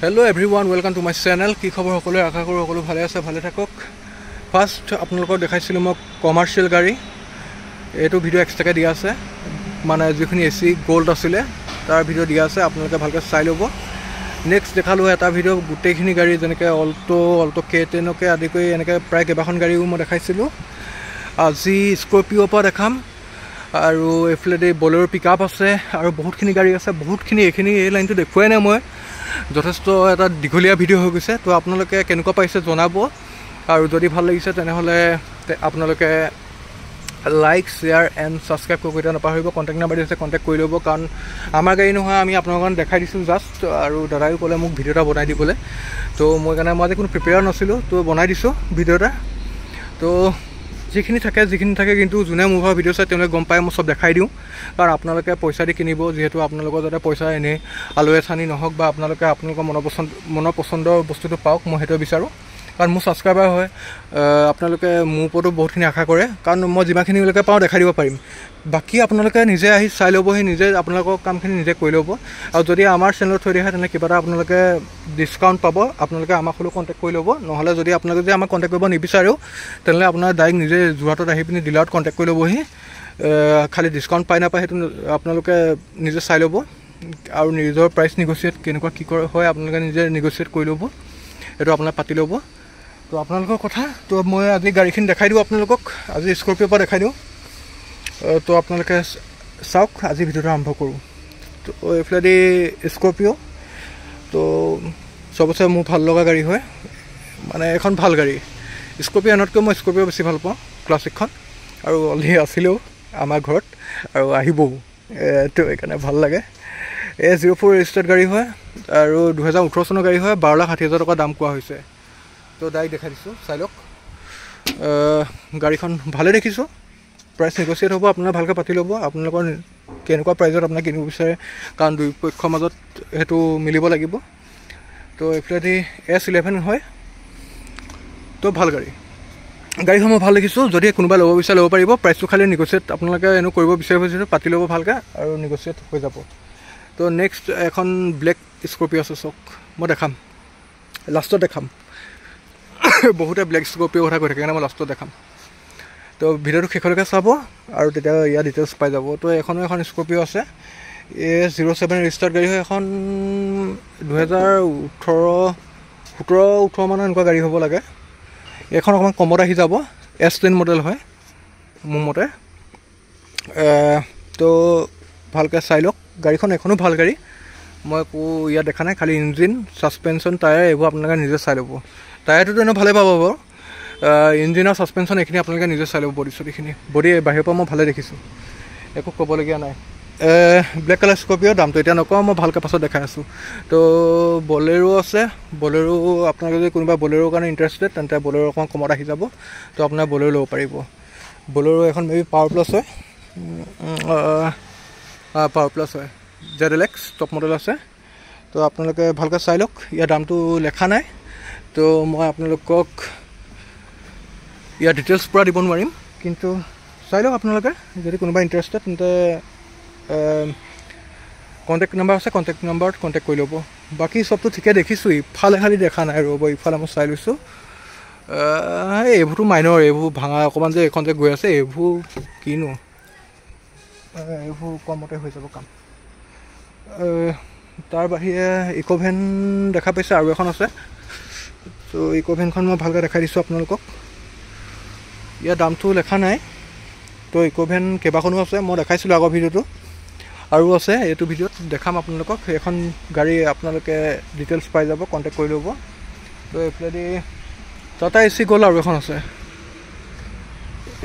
Hello everyone, welcome to my channel. কি খবৰ সকলোৰে? আশা কৰোঁ সকলো ভালে আছে, ভালে থাকক। ফাৰ্ষ্ট আপোনালোকক দেখাইছিলোঁ মই কমাৰ্চিয়েল গাড়ী, এইটো ভিডিঅ' এক্সট্ৰাকৈ দিয়া আছে, মানে যিখিনি এ চি গ'ল্ড আছিলে তাৰ ভিডিঅ' দিয়া আছে, আপোনালোকে ভালকৈ চাই ল'ব। নেক্সট দেখালোঁ এটা ভিডিঅ' গোটেইখিনি গাড়ী, যেনেকৈ অল্ট', অল্ট' কে টেনকে আদি কৰি এনেকৈ প্ৰায় কেইবাখন গাড়ীও মই দেখাইছিলোঁ। আজি স্কৰপিঅ'ৰ পৰা দেখাম, আৰু এইফালেদি বলেৰ' পিক আপ আছে, আৰু বহুতখিনি গাড়ী আছে, বহুতখিনি এইখিনি এই লাইনটো দেখুৱাই নাই মই, যথেষ্ট এটা দীঘলীয়া ভিডিঅ' হৈ গৈছে। তো আপোনালোকে কেনেকুৱা পাইছে জনাব, আৰু যদি ভাল লাগিছে তেনেহ'লে আপোনালোকে লাইক, শ্বেয়াৰ এণ্ড ছাবস্ক্ৰাইব কৰিব কেতিয়াও নাপাহৰিব। কণ্টেক্ট নাম্বাৰ দিছে, কণ্টেক্ট কৰি ল'ব, কাৰণ আমাৰ গাড়ী নহয়, আমি আপোনালোকৰ কাৰণে দেখাই দিছোঁ জাষ্ট। আৰু দাদায়ো ক'লে মোক ভিডিঅ' এটা বনাই দিবলৈ, তো মই কাৰণে মই আজি কোনো প্ৰিপেয়াৰ নাছিলোঁ, তো বনাই দিছোঁ ভিডিঅ' এটা। তো যিখিনি থাকে কিন্তু যোনে মোৰ ঘৰৰ ভিডিঅ' চাই তেওঁলোকে গম পায় মই চব দেখাই দিওঁ, কাৰণ আপোনালোকে পইচা দি কিনিব, যিহেতু আপোনালোকৰ যাতে পইচা এনেই আলৈ আথানি নহওক বা আপোনালোকে আপোনালোকৰ মনৰ পচন্দৰ বস্তুটো পাওক, মই সেইটোৱে বিচাৰোঁ। কাৰণ মোৰ ছাবস্ক্ৰাইবাৰ হয়, আপোনালোকে মোৰ ওপৰতো বহুতখিনি আশা কৰে, কাৰণ মই যিমানখিনিলৈকে পাওঁ দেখাই দিব পাৰিম। বাকী আপোনালোকে নিজে আহি চাই ল'বহি, নিজে আপোনালোকৰ কামখিনি নিজে কৰি ল'ব। আৰু যদি আমাৰ চেনেলত থৈ দিয়া হয় তেনেহ'লে কিবা এটা আপোনালোকে ডিছকাউণ্ট পাব, আপোনালোকে আমাক হ'লেও কণ্টেক্ট কৰি ল'ব। নহ'লে যদি আপোনালোকে যদি আমাক কণ্টেক্ট কৰিব নিবিচাৰেও তেনেহ'লে আপোনাৰ ডাইৰেক্ট নিজে যোৰহাটত আহি পিনি ডিলাৰত কণ্টেক্ট কৰি ল'বহি। খালি ডিছকাউণ্ট পায় নাপায় সেইটো আপোনালোকে নিজে চাই ল'ব, আৰু নিজৰ প্ৰাইচ নিগচিয়েট কেনেকুৱা কি কৰে হয় আপোনালোকে নিজে নিগচিয়েট কৰি ল'ব, সেইটো আপোনালোকে পাতি ল'ব, তো আপোনালোকৰ কথা। তো মই আজি গাড়ীখিনি দেখাই দিওঁ আপোনালোকক, আজি স্কৰপিঅ'ৰ পৰা দেখাই দিওঁ, তো আপোনালোকে চাওক। আজি ভিডিঅ'টো আৰম্ভ কৰোঁ। তো এইফালেদি স্কৰপিঅ', তো চবতছে মোৰ ভাল লগা গাড়ী হয়, মানে এখন ভাল গাড়ী। স্কৰপিঅ' এনতকৈ মই স্কৰপিঅ' বেছি ভাল পাওঁ, ক্লাছিকখন, আৰু অলৰেডি আছিলেও আমাৰ ঘৰত আৰু আহিবও, তো সেইকাৰণে ভাল লাগে। এ 04 ৰেজিষ্টাৰ্ড গাড়ী হয় আৰু 2018 চনৰ গাড়ী হয়, 12,60,000 টকা দাম কোৱা হৈছে। তো ডাইৰেক্ট দেখাই দিছোঁ, চাই লওক। গাড়ীখন ভালে দেখিছোঁ, প্ৰাইচ নেগচিয়েট হ'ব, আপোনালোকে ভালকৈ পাতি ল'ব আপোনালোকৰ কেনেকুৱা প্ৰাইজত আপোনাক কিনিব বিচাৰে, কাৰণ দুই পক্ষৰ মাজত সেইটো মিলিব লাগিব। তো এইফালেদি এছ 11 হয়, তো ভাল গাড়ী, গাড়ীখন মই ভাল দেখিছোঁ। যদি কোনোবাই ল'ব বিচাৰে ল'ব পাৰিব, প্ৰাইচটো খালি নেগচিয়েট আপোনালোকে এনেও কৰিব বিচাৰিব যিহেতু পাতি ল'ব ভালকৈ আৰু নেগচিয়েট হৈ যাব। তো নেক্সট এখন ব্লেক স্কৰপিঅ' আছে, চাওক, মই দেখাম, লাষ্টত দেখাম। বহুতে ব্লেক স্কৰপিঅ'ৰ কথা কৈ থাকে, সেইকাৰণে মই লাষ্টত দেখাম। তো ভিডিঅ'টো শেষলৈকে চাব আৰু তেতিয়া ইয়াৰ ডিটেইলছ পাই যাব। তো এখনো এখন স্কৰপিঅ' আছে, এ 07 ৰেজিষ্টাৰ্ড গাড়ী হয় এখন, 2018, 17 18 মানৰ এনেকুৱা গাড়ী হ'ব লাগে। এইখন অকণমান কমত আহি যাব, এছ 10 মডেল হয় মোৰ মতে। তো ভালকৈ চাই লওক গাড়ীখন, এখনো ভাল গাড়ী, মই একো ইয়াত দেখা নাই, খালি ইঞ্জিন, ছাছপেনশ্যন, টায়াৰ এইবোৰ আপোনালোকে নিজে চাই ল'ব। টায়াৰটোতো এনেও ভালেই পাব বাৰু, ইঞ্জিন আৰু ছাছপেনশ্যন এইখিনি আপোনালোকে নিজে চাই ল'ব। বডি চডিখিনি, বডি বাহিৰৰ পৰা মই ভালে দেখিছোঁ, একো ক'বলগীয়া নাই। ব্লেক কালাৰ স্কৰপিঅ', দামটো এতিয়া নকওঁ, মই ভালকৈ পাছত দেখাই আছোঁ। তো বলেৰো আছে, বলেৰো আপোনালোকে যদি কোনোবা বলেৰোৰ কাৰণে ইণ্টাৰেষ্টেড তেন্তে বলেৰো অকণমান কমত আহি যাব, তো আপোনাৰ বলেৰো ল'ব পাৰিব। বলেৰো এখন মে বি পাৱাৰ প্লাছ হয়, পাৱাৰ প্লাছ হয়, Z L X top model আছে। তো আপোনালোকে ভালকৈ চাই লওক, ইয়াৰ দামটো লেখা নাই, তো মই আপোনালোকক ইয়াৰ ডিটেইলছ পূৰা দিব নোৱাৰিম, কিন্তু চাই লওক আপোনালোকে। যদি কোনোবা ইণ্টাৰেষ্টেড তেন্তে কণ্টেক্ট নাম্বাৰ আছে, কণ্টেক্ট নাম্বাৰত কণ্টেক্ট কৰি ল'ব। বাকী চবটো ঠিকে দেখিছোঁ, ইফালে খালি দেখা নাই, ৰ'ব ইফালে মই চাই লৈছোঁ। এইবোৰতো মাইনৰ, এইবোৰ ভাঙা অকণমান যে এইখন যে গৈ আছে, এইবোৰ কিনো, এইবোৰ কমতে হৈ যাব কাম। তাৰ বাহিৰে ইক'ভেন দেখা পাইছে, আৰু এখন আছে। ত' ইক'ভেনখন মই ভালকৈ দেখাই দিছোঁ আপোনালোকক, ইয়াৰ দামটো লেখা নাই। তো ইক'ভেন কেইবাখনো আছে, মই দেখাইছিলোঁ আগৰ ভিডিঅ'টো, আৰু আছে এইটো ভিডিঅ'ত দেখাম আপোনালোকক। সেইখন গাড়ী আপোনালোকে ডিটেইলছ পাই যাব, কণ্টেক্ট কৰি ল'ব। তো এইফালেদি টাটা এ চি গ'ল্ড আৰু এখন আছে,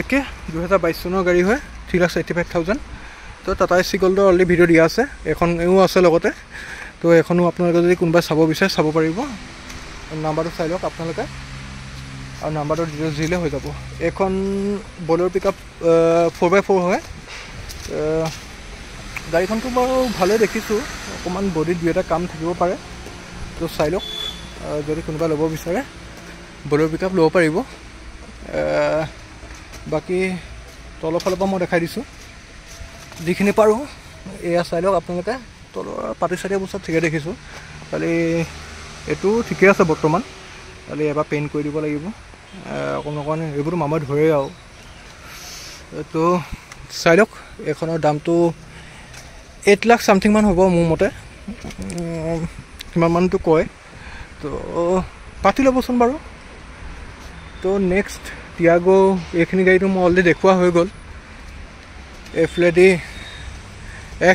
একে 2022 চনৰ গাড়ী হয়, 3,85,000। তো টাটা এ চি গ'ল্ডৰ অলৰেডি ভিডিঅ' দিয়া আছে, এখনও আছে লগতে। তো এখনো আপোনালোকে যদি কোনোবাই চাব বিচাৰে চাব পাৰিব, নাম্বাৰটো চাই লওক আপোনালোকে আৰু নাম্বাৰটো ডিটেইলছ দিলে হৈ যাব। এইখন বলেৰ' পিক আপ 4x4 হয়। গাড়ীখনটো বাৰু ভালেই দেখিছোঁ, অকণমান বডিত দুই এটা কাম থাকিব পাৰে, তো চাই লওক। যদি কোনোবাই ল'ব বিচাৰে বলেৰ' পিক আপ ল'ব পাৰিব। বাকী তলৰ ফালৰ পৰা মই দেখাই দিছোঁ যিখিনি পাৰোঁ, এয়া চাই লওক আপোনালোকে। তলৰ পাতি চাতি এইবোৰ চব ঠিকে দেখিছোঁ, খালি এইটো ঠিকে আছে বৰ্তমান, খালি এবাৰ পেইণ্ট কৰি দিব লাগিব অকণ অকণ, এইবোৰতো মামৰে ধৰে আৰু। তো চাই লওক, এইখনৰ দামটো 8 লাখ চামথিংমান হ'ব মোৰ মতে, কিমানমানটো কয়, তো পাতি ল'বচোন বাৰু। তো নেক্সট টিয়াগো, এইখিনি গাড়ীটো মই অলৰেডি দেখুওৱা হৈ গ'ল। এইফালেদি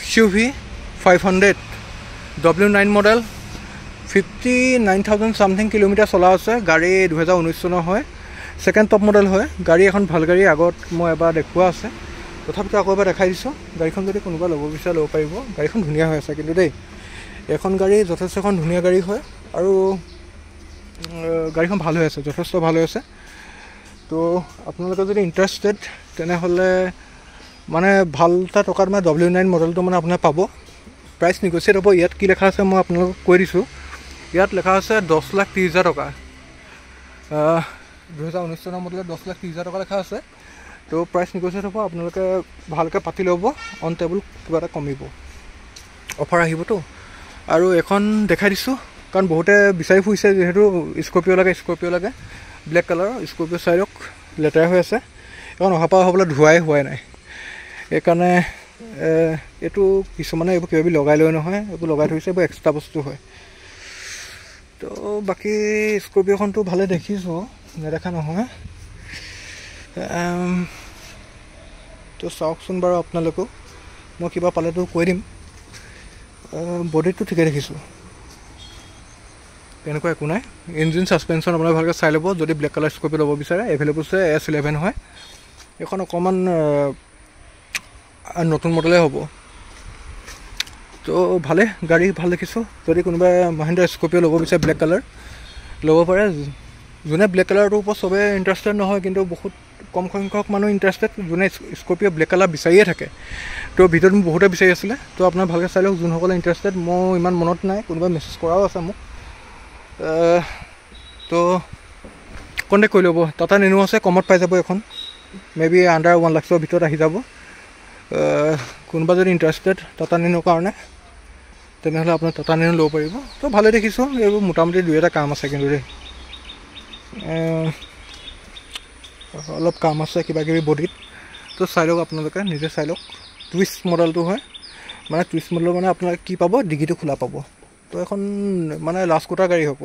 XUV 500 W9 model, 59,000 something kilometre চলা আছে। গাড়ী 2019 চনৰ হয়, ছেকেণ্ড টপ মডেল হয়। গাড়ী এখন ভাল গাড়ী, আগত মই এবাৰ দেখুওৱা আছে, তথাপিতো আকৌ এবাৰ দেখাই দিছোঁ। গাড়ীখন যদি কোনোবা ল'ব বিচাৰে ল'ব পাৰিব, গাড়ীখন ধুনীয়া হৈ আছে কিন্তু দেই। এইখন গাড়ী যথেষ্ট এখন ধুনীয়া গাড়ী হয় আৰু গাড়ীখন ভাল হৈ আছে, যথেষ্ট ভাল হৈ আছে। তো আপোনালোকে যদি ইণ্টাৰেষ্টেড তেনেহ'লে মানে ভাল এটা টকাত মানে W9 মডেলটো মানে আপোনাৰ পাব। প্ৰাইচ নিগচিয়েট হ'ব। ইয়াত কি লেখা আছে মই আপোনালোকক কৈ দিছোঁ। ইয়াত লেখা আছে 10,30,000 টকা, 2019 চনৰ মডেলত 10,30,000 টকা লেখা আছে। তো প্ৰাইচ নিগচিয়েট হ'ব, আপোনালোকে ভালকৈ পাতি ল'ব, অন টেবুল কিবা এটা কমিব, অফাৰ আহিবতো। আৰু এখন দেখাই দিছোঁ কাৰণ বহুতে বিচাৰি ফুৰিছে, যিহেতু স্কৰপিঅ' লাগে, স্কৰপিঅ' লাগে, ব্লেক কালাৰৰ স্কৰপিঅ'। চাই লওক, লেতেৰা হৈ আছে, এখন অহা পৰা হ'বলৈ ধোৱাই হোৱাই নাই, সেইকাৰণে এইটো কিছুমানে এইবোৰ কিবা কিবি লগাই লয় নহয়, এইবোৰ লগাই থৈছে, এইবোৰ এক্সট্ৰা বস্তু হয়। তো বাকী স্কৰপিঅ'খনটো ভালে দেখিছোঁ, নেদেখা নহয়। তো চাওকচোন বাৰু আপোনালোকেও, মই কিবা পালেতো কৈ দিম। বডিটো ঠিকে দেখিছোঁ, তেনেকুৱা একো নাই। ইঞ্জিন ছাছপেনশ্যন আপোনালোকে ভালকৈ চাই ল'ব যদি ব্লেক কালাৰ স্কৰপিঅ' ল'ব বিচাৰে। এভেইলেবল আছে, S11 হয়। এইখন অকণমান নতুন মডেলেই হ'ব। তো ভালে গাড়ী ভাল দেখিছোঁ। যদি কোনোবাই মহিন্দ্ৰা স্কৰপিঅ' ল'ব বিচাৰে ব্লেক কালাৰ ল'ব পাৰে। যোনে ব্লেক কালাৰটোৰ ওপৰত চবেই ইণ্টাৰেষ্টেড নহয়, কিন্তু বহুত কম সংখ্যক মানুহ ইণ্টাৰেষ্টেড যোনে স্কৰপিঅ' ব্লেক কালাৰ বিচাৰিয়ে থাকে। তো ভিডিঅ'ত মোক বহুতে বিচাৰি আছিলে, তো আপোনাৰ ভালকৈ চাই লওক যোনসকলে ইণ্টাৰেষ্টেড। মোৰ ইমান মনত নাই, কোনোবাই মেছেজ কৰাও আছে মোক, তো কণ্টেক্ট কৰি ল'ব। টাটা নেনো আছে, কমত পাই যাব এখন, মে বি আণ্ডাৰ 1 লাখৰ ভিতৰত আহি যাব। কোনোবা যদি ইণ্টাৰেষ্টেড টাটা নেনোৰ কাৰণে, তেনেহ'লে আপোনাৰ টাটা নেনো ল'ব পাৰিব। তো ভালে দেখিছোঁ, এইবোৰ মোটামুটি দুই এটা কাম আছে কিন্তু দেই, অলপ কাম আছে কিবা কিবি বডিত। তো চাই লওক আপোনালোকে নিজে চাই লওক। টুইষ্ট মডেলটো হয়, মানে টুইষ্ট মডেলৰ মানে আপোনালোকে কি পাব, ডিগিটো খোলা পাব। তো এখন মানে লাষ্ট কোটাৰ গাড়ী হ'ব,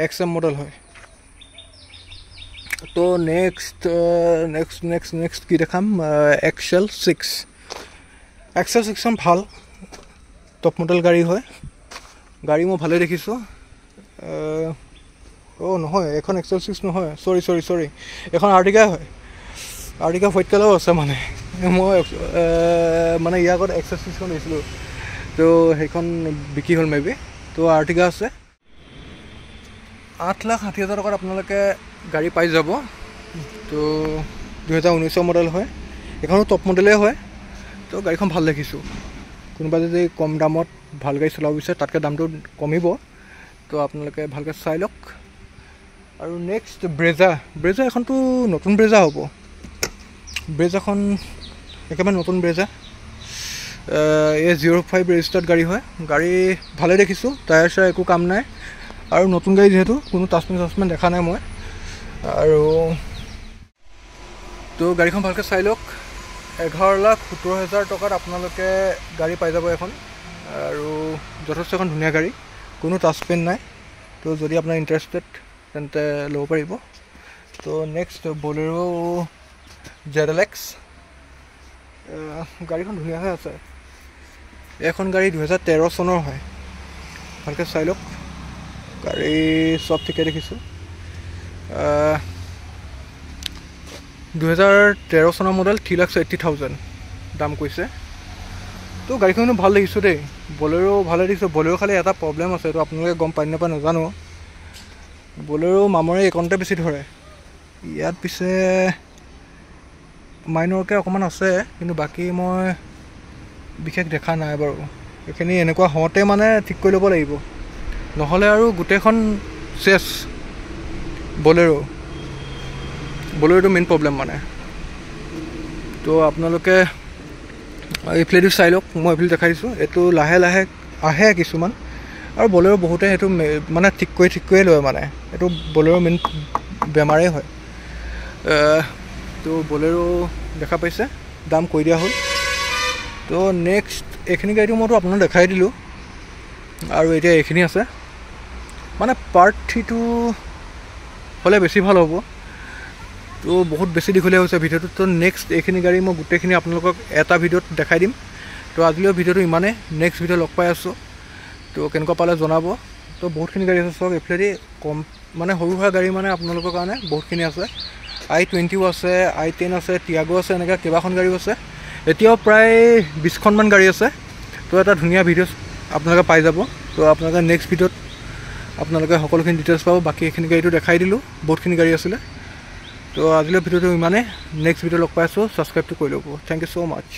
XM model হয়। তো নেক্সট নেক্সট নেক্সট নেক্সট কি দেখাম, XL6। XL6খন ভাল টপ মডেল গাড়ী হয়, গাড়ী মই ভালেই দেখিছোঁ। অ' নহয়, এইখন XL6 নহয়, চৰি চৰি চৰি, এইখন আৰ্টিকাই হয়। আৰ্টিকা হোৱাইট কালাৰো আছে। মানে মই মানে ইয়াৰ আগত XL6খন দেখিছিলোঁ, তো সেইখন বিক্ৰী হ'ল মে বি। তো আৰ্টিকা আছে, 8,60,000 টকাত আপোনালোকে গাড়ী পাই যাব। তো 2019 মডেল হয়, এইখনো টপ মডেলেই হয়। তো গাড়ীখন ভাল দেখিছোঁ। কোনোবা যদি কম দামত ভাল গাড়ী চলাব বিচাৰে, তাতকৈ দামটো কমিব। তো আপোনালোকে ভালকৈ চাই লওক। আৰু নেক্সট ব্ৰেজা, ব্ৰেজা এখনতো নতুন ব্ৰেজা হ'ব। ব্ৰেজাখন একেবাৰে নতুন ব্ৰেজা, এই 05 ৰেজিষ্টাৰ্ড গাড়ী হয়। গাড়ী ভালে দেখিছোঁ, টায়াৰ চায়াৰ একো কাম নাই, আৰু নতুন গাড়ী যিহেতু কোনো টাচমেন চাচমেন দেখা নাই মই। আৰু তো গাড়ীখন ভালকৈ চাই লওক। 11,70,000 টকাত আপোনালোকে গাড়ী পাই যাব এখন, আৰু যথেষ্ট এখন ধুনীয়া গাড়ী, কোনো টাচ পেইন নাই। তো যদি আপোনাৰ ইণ্টাৰেষ্টেড তেন্তে ল'ব পাৰিব। তো নেক্সট বলেৰ' ZLX, গাড়ীখন ধুনীয়া হৈ আছে। এইখন গাড়ী 2013 চনৰ হয়, ভালকৈ চাই লওক। গাড়ী চব ঠিকে দেখিছোঁ। 2013 চনৰ মডেল, 3,80,000 দাম কৈছে। তো গাড়ীখনো ভাল দেখিছোঁ দেই, বলেৰ' ভালে দেখিছোঁ। বলেৰ' খালি এটা প্ৰব্লেম আছে, এইটো আপোনালোকে গম পাই নাপায় নাজানো। বলেৰ' মামৰে এইকণতে বেছি ধৰে, ইয়াত পিছে মাইনৰকৈ অকণমান আছে, কিন্তু বাকী মই বিশেষ দেখা নাই বাৰু। এইখিনি এনেকুৱা হওঁতে মানে ঠিক কৰি ল'ব লাগিব, নহ'লে আৰু গোটেইখন চেছ। বলেৰ' বলেৰ'টো মেইন প্ৰব্লেম মানে। তো আপোনালোকে এইফালেদি চাই লওক, মই এইফালে দেখাই দিছোঁ। এইটো লাহে লাহে আহে কিছুমান, আৰু বলেৰ' বহুতে সেইটো মানে ঠিক কৰি ঠিক কৰিয়ে লয়, মানে এইটো বলেৰ' মেইন বেমাৰেই হয়। তো বলেৰ' দেখা পাইছে, দাম কৈ দিয়া হ'ল। তো নেক্সট এইখিনি গাড়ীটো মইতো আপোনাক দেখাই দিলোঁ, আৰু এতিয়া এইখিনি আছে, মানে পাৰ্ট 3টো হ'লে বেছি ভাল হ'ব। তো বহুত বেছি দীঘলীয়া হৈছে ভিডিঅ'টো। তো নেক্সট এইখিনি গাড়ী মই গোটেইখিনি আপোনালোকক এটা ভিডিঅ'ত দেখাই দিম। তো আজিলৈ ভিডিঅ'টো ইমানেই, নেক্সট ভিডিঅ' লগ পাই আছোঁ। তো কেনেকুৱা পালে জনাব। তো বহুতখিনি গাড়ী আছে চাওক এইফালেদি, কম মানে সৰু সুৰা গাড়ী মানে আপোনালোকৰ কাৰণে বহুতখিনি আছে। i20ও আছে, i10 আছে, টিয়াগো আছে, এনেকৈ কেইবাখন গাড়ীও আছে। এতিয়াও প্ৰায় 20খনমান গাড়ী আছে। তো এটা ধুনীয়া ভিডিঅ' আপোনালোকে পাই যাব। তো আপোনালোকে নেক্সট ভিডিঅ'ত আপোনালোকে সকলোখিনি ডিটেইলছ পাব। বাকী এইখিনি গাড়ীটো দেখাই দিলোঁ, বহুতখিনি গাড়ী আছিলে। তো আজিলৈ ভিডিঅ'টো ইমানেই, নেক্সট ভিডিঅ' লগ পাই আছোঁ। ছাবস্ক্ৰাইবটো কৰি ল'ব। Thank you so much.